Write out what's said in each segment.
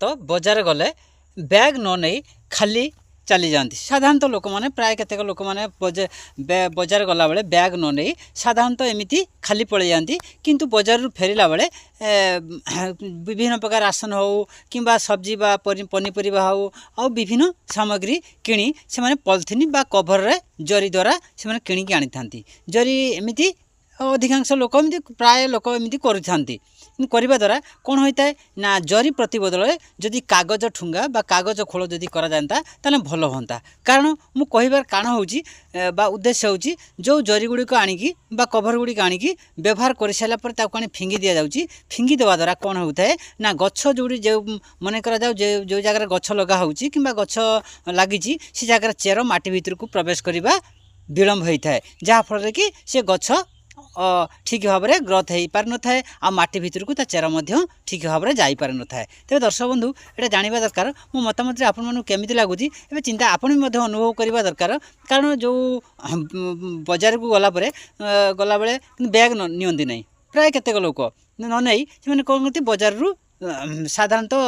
ତ ବଜାର ଗଲେ ବ୍ୟାଗ୍ ନ ନେଇ ଖାଲି ଚାଲିଯାଆନ୍ତି ସାଧାରଣତଃ ଲୋକମାନେ। ପ୍ରାୟ କେତେକ ଲୋକମାନେ ବଜାର ଗଲାବେଳେ ବ୍ୟାଗ୍ ନ ନେଇ ସାଧାରଣତଃ ଏମିତି ଖାଲି ପଳେଇ ଯାଆନ୍ତି। କିନ୍ତୁ ବଜାରରୁ ଫେରିଲା ବେଳେ ବିଭିନ୍ନ ପ୍ରକାର ରାସନ ହେଉ କିମ୍ବା ସବଜି ବା ପନିପରିବା ହେଉ, ଆଉ ବିଭିନ୍ନ ସାମଗ୍ରୀ କିଣି ସେମାନେ ପଲିଥିନ୍ ବା କଭରରେ ଜରି ଦ୍ୱାରା ସେମାନେ କିଣିକି ଆଣିଥାନ୍ତି। ଜରି ଏମିତି ଅଧିକାଂଶ ଲୋକ ଏମିତି, ପ୍ରାୟ ଲୋକ ଏମିତି କରୁଥାନ୍ତି। କରିବା ଦ୍ୱାରା କ'ଣ ହୋଇଥାଏ ନା, ଜରି ପ୍ରତିବଦଳରେ ଯଦି କାଗଜ ଠୁଙ୍ଗା ବା କାଗଜ ଖୋଳ ଯଦି କରାଯାଆନ୍ତା, ତାହେଲେ ଭଲ ହୁଅନ୍ତା। କାରଣ ମୁଁ କହିବାର କାରଣ ହେଉଛି ବା ଉଦ୍ଦେଶ୍ୟ ହେଉଛି, ଯେଉଁ ଜରି ଗୁଡ଼ିକ ଆଣିକି ବା କଭର ଗୁଡ଼ିକ ଆଣିକି ବ୍ୟବହାର କରିସାରିଲା ପରେ ତାକୁ ଆଣି ଫିଙ୍ଗି ଦିଆଯାଉଛି। ଫିଙ୍ଗି ଦେବା ଦ୍ୱାରା କ'ଣ ହେଉଥାଏ ନା, ଗଛ ଯେଉଁଠି ଯେଉଁ ମନେ କରାଯାଉ ଯେଉଁ ଜାଗାରେ ଗଛ ଲଗା ହେଉଛି କିମ୍ବା ଗଛ ଲାଗିଛି, ସେ ଜାଗାରେ ଚେର ମାଟି ଭିତରକୁ ପ୍ରବେଶ କରିବା ବିଳମ୍ବ ହୋଇଥାଏ, ଯାହାଫଳରେ କି ସେ ଗଛ ଠିକ୍ ଭାବରେ ଗ୍ରୋଥ୍ ହେଇପାରିନଥାଏ ଆଉ ମାଟି ଭିତରକୁ ତା ଚେର ମଧ୍ୟ ଠିକ୍ ଭାବରେ ଯାଇପାରିନଥାଏ। ତେବେ ଦର୍ଶକ ବନ୍ଧୁ, ଏଇଟା ଜାଣିବା ଦରକାର, ମୋ ମତାମତରେ ଆପଣମାନଙ୍କୁ କେମିତି ଲାଗୁଛି ଏବେ ଚିନ୍ତା ଆପଣ ବି ମଧ୍ୟ ଅନୁଭବ କରିବା ଦରକାର। କାରଣ ଯେଉଁ ବଜାରକୁ ଗଲା ପରେ ଗଲାବେଳେ ବ୍ୟାଗ୍ ନିଅନ୍ତି ନାହିଁ ପ୍ରାୟ କେତେକ ଲୋକ। ନ ନେଇ ସେମାନେ କ'ଣ କରନ୍ତି? ବଜାରରୁ ସାଧାରଣତଃ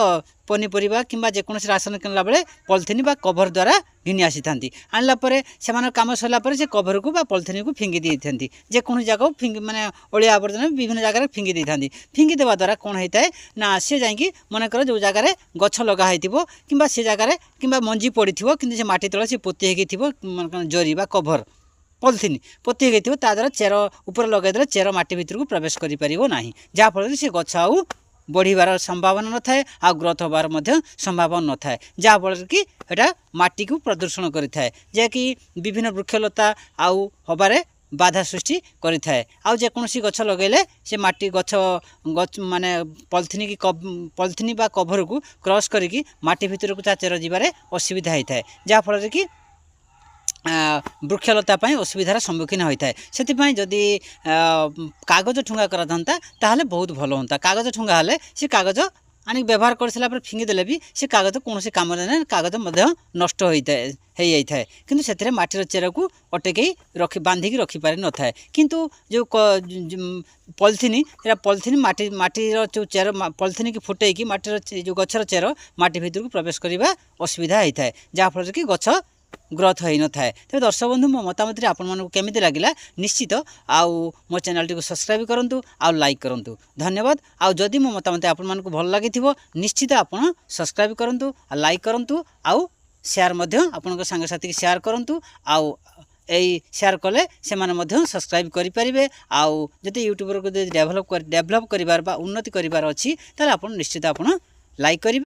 ପନିପରିବା କିମ୍ବା ଯେକୌଣସି ରାସନ କିଣିଲା ବେଳେ ପଲିଥିନ୍ ବା କଭର ଦ୍ୱାରା ଘିନି ଆସିଥାନ୍ତି। ଆଣିଲା ପରେ ସେମାନଙ୍କ କାମ ସରିଲା ପରେ ସେ କଭରକୁ ବା ପଲିଥିନ୍କୁ ଫିଙ୍ଗି ଦେଇଥାନ୍ତି ଯେକୌଣସି ଜାଗାକୁ ଫିଙ୍ଗି, ମାନେ ଅଳିଆ ଆବର୍ଜନା ବିଭିନ୍ନ ଜାଗାରେ ଫିଙ୍ଗି ଦେଇଥାନ୍ତି। ଫିଙ୍ଗି ଦେବା ଦ୍ୱାରା କ'ଣ ହେଇଥାଏ ନା, ସେ ଯାଇକି ମନେକର ଯେଉଁ ଜାଗାରେ ଗଛ ଲଗା ହେଇଥିବ କିମ୍ବା ସେ ଜାଗାରେ କିମ୍ବା ମଞ୍ଜି ପଡ଼ିଥିବ, କିନ୍ତୁ ସେ ମାଟି ତଳେ ସେ ପୋତି ହେଇକି ଥିବ, ଜରି ବା କଭର ପଲିଥିନ୍ ପୋତି ହେଇଥିବ, ତା ଦ୍ୱାରା ଚେର ଉପରେ ଲଗାଇଦେଲେ ଚେର ମାଟି ଭିତରକୁ ପ୍ରବେଶ କରିପାରିବ ନାହିଁ, ଯାହାଫଳରେ ସେ ଗଛ ଆଉ ବଢ଼ିବାର ସମ୍ଭାବନା ନଥାଏ ଆଉ ଗ୍ରୋଥ୍ ହେବାର ମଧ୍ୟ ସମ୍ଭାବନା ନଥାଏ, ଯାହାଫଳରେ କି ଏଇଟା ମାଟିକୁ ପ୍ରଦୂଷଣ କରିଥାଏ, ଯାହାକି ବିଭିନ୍ନ ବୃକ୍ଷଲତା ଆଉ ହେବାରେ ବାଧା ସୃଷ୍ଟି କରିଥାଏ। ଆଉ ଯେକୌଣସି ଗଛ ଲଗାଇଲେ ସେ ମାଟି ଗଛ ମାନେ ପଲିଥିନ୍ କି ପଲିଥିନ୍ ବା କଭରକୁ କ୍ରସ୍ କରିକି ମାଟି ଭିତରକୁ ତା ଚେର ଯିବାରେ ଅସୁବିଧା ହେଇଥାଏ, ଯାହାଫଳରେ କି ବୃକ୍ଷଲତା ପାଇଁ ଅସୁବିଧାର ସମ୍ମୁଖୀନ ହୋଇଥାଏ। ସେଥିପାଇଁ ଯଦି କାଗଜ ଠୁଙ୍ଗା କରାଥାନ୍ତା, ତାହେଲେ ବହୁତ ଭଲ ହୁଅନ୍ତା। କାଗଜ ଠୁଙ୍ଗା ହେଲେ ସେ କାଗଜ ଆଣିକି ବ୍ୟବହାର କରିସାରିଲା ପରେ ଫିଙ୍ଗିଦେଲେ ବି ସେ କାଗଜ କୌଣସି କାମରେ ନାହିଁ, କାଗଜ ମଧ୍ୟ ନଷ୍ଟ ହୋଇଥାଏ ହେଇଯାଇଥାଏ, କିନ୍ତୁ ସେଥିରେ ମାଟିର ଚେରକୁ ଅଟକେଇ ରଖି ବାନ୍ଧିକି ରଖିପାରିନଥାଏ। କିନ୍ତୁ ଯେଉଁ ପଲିଥିନ୍, ସେଇଟା ପଲିଥିନ୍ ମାଟି ମାଟିର ଯେଉଁ ଚେର ପଲିଥିନ୍କି ଫୁଟେଇକି ମାଟିର ଯେଉଁ ଗଛର ଚେର ମାଟି ଭିତରକୁ ପ୍ରବେଶ କରିବା ଅସୁବିଧା ହେଇଥାଏ, ଯାହାଫଳରେ କି ଗଛ ଗ୍ରୋଥ୍ ହୋଇନଥାଏ। ତେବେ ଦର୍ଶକ ବନ୍ଧୁ, ମୋ ମତାମତରେ ଆପଣମାନଙ୍କୁ କେମିତି ଲାଗିଲା ନିଶ୍ଚିତ ଆଉ ମୋ ଚ୍ୟାନେଲଟିକୁ ସବସ୍କ୍ରାଇବ୍ କରନ୍ତୁ ଆଉ ଲାଇକ୍ କରନ୍ତୁ। ଧନ୍ୟବାଦ। ଆଉ ଯଦି ମୋ ମତାମତ ଆପଣମାନଙ୍କୁ ଭଲ ଲାଗିଥିବ, ନିଶ୍ଚିତ ଆପଣ ସବସ୍କ୍ରାଇବ୍ କରନ୍ତୁ ଆଉ ଲାଇକ୍ କରନ୍ତୁ ଆଉ ସେୟାର ମଧ୍ୟ ଆପଣଙ୍କ ସାଙ୍ଗସାଥିକି ସେୟାର କରନ୍ତୁ। ଆଉ ଏଇ ସେୟାର କଲେ ସେମାନେ ମଧ୍ୟ ସବସ୍କ୍ରାଇବ୍ କରିପାରିବେ। ଆଉ ଯଦି ୟୁଟ୍ୟୁବରକୁ ଯଦି ଡେଭଲପ୍ କରିବାର ବା ଉନ୍ନତି କରିବାର ଅଛି, ତାହେଲେ ଆପଣ ନିଶ୍ଚିତ ଆପଣ ଲାଇକ୍ କରିବେ।